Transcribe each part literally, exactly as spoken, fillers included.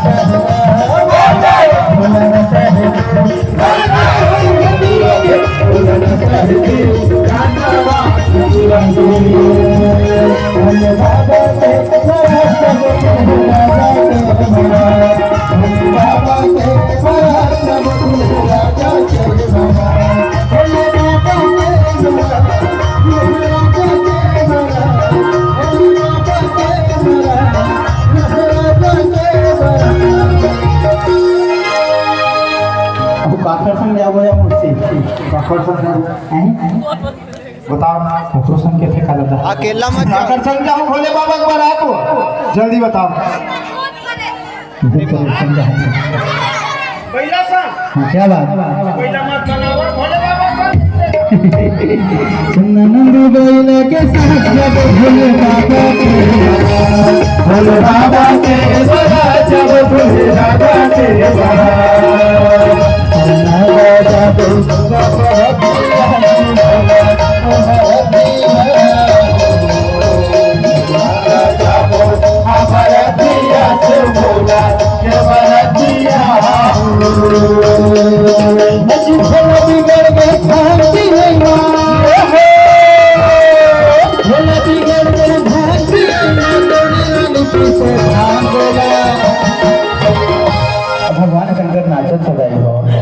अब काकर संग जाबो या मुर्शिद? काकर संग जाबो? हैं? बताओ, काकर संग के थे का दादा? अकेला मत जाओ। काकर संग जाओ भोले बाबा के बारात हो। जल्दी बताओ। भूत और संग जाओ। पहिला सा। हाँ, क्या बात? पहिला मत बनावा, भोले बाबा का। सुन नंदू बैला के साथ जब भोले बाबा के, भोले बाबा के बड़ा जब भोले बाबा के बड़ा। सुन नंदू बैला के साथ जब भोले बाबा के बड़ा। भगवान शंकर नाचत सदाई हो,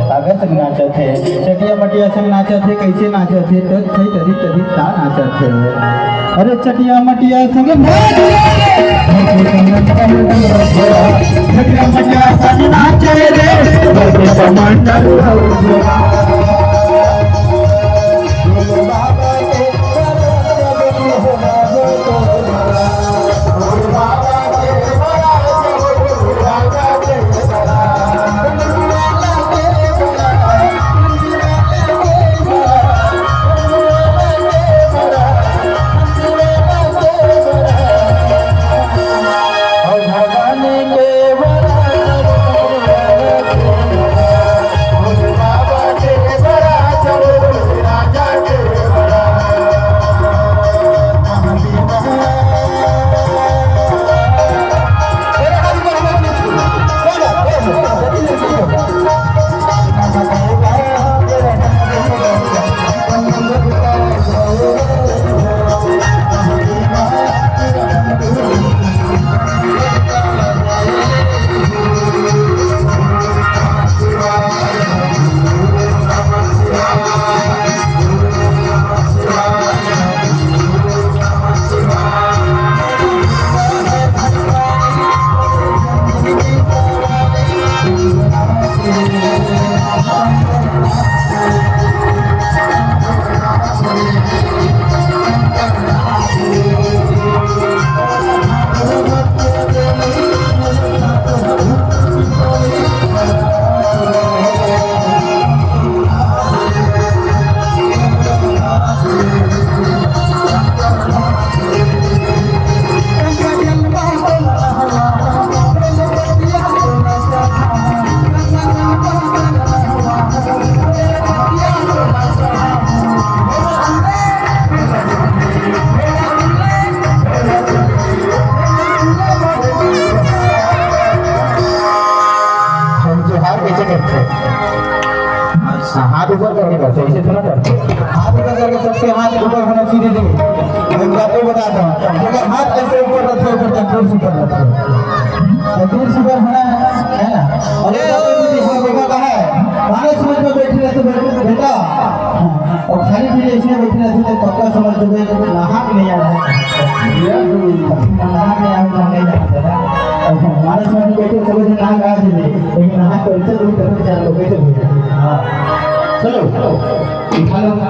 काकर संग नाचत हे, चटिया मटिया संग नाचत हे, कैसे नाचत हे, तो कई तरी तरी ता नाचत हे। अरे चटिया मटिया संग नाच रे, चटिया मटिया संग नाच रे, हम जोहार कैसे करते हैं? हाँ, हाथ ऊपर करके करते हैं, ऐसे थोड़ा करते हैं। हाथ ऊपर करके सबके हाथ ऊपर होना चाहिए। देखिए, मैं आपको बताता हूँ, अगर हाथ ऐसे ऊपर रखते हो, फिर तकदीर से ऊपर रखते हो। तकदीर से ऊपर होना है, है ना? और एक बात और भी देखा, देखा कहा है, मानस मत में बैठे रहते, बैठे, बेटा, हाँ, और खाली पीले इसलिए बैठे रहते थे, पक्का समझ लो, नाहक नहीं आ रहा है। नाहक नहीं आ रहा है, नहीं आ रहा है। और मानस मत में बैठे, सब लोग नाहक आ रहे थे, लेकिन नाहक तो इनसे दूर करके चार लोग कैसे हुए? हाँ। चलो, उठा लो, उठा लो।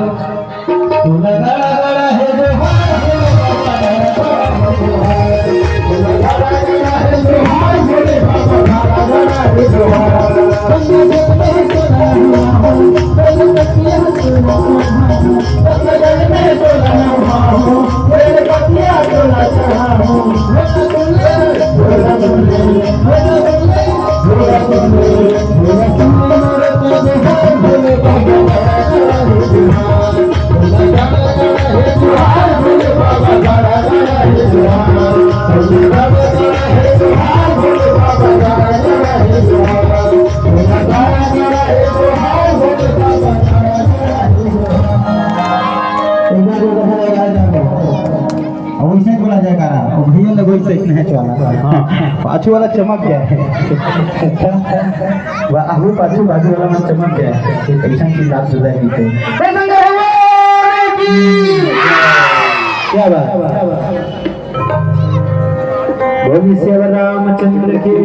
अब वैसे बोला जाए कारा, वो भैया लोग वैसे इसने है चला। हाँ, पाछू वाला चमक गया है। वाह, वो पाछू बाजू वाला मन चमक गया है। ये कैसन की रात जुदा की थे। कैसन का भगवान की? क्या बात? बोली सेवा रामचंद्र की।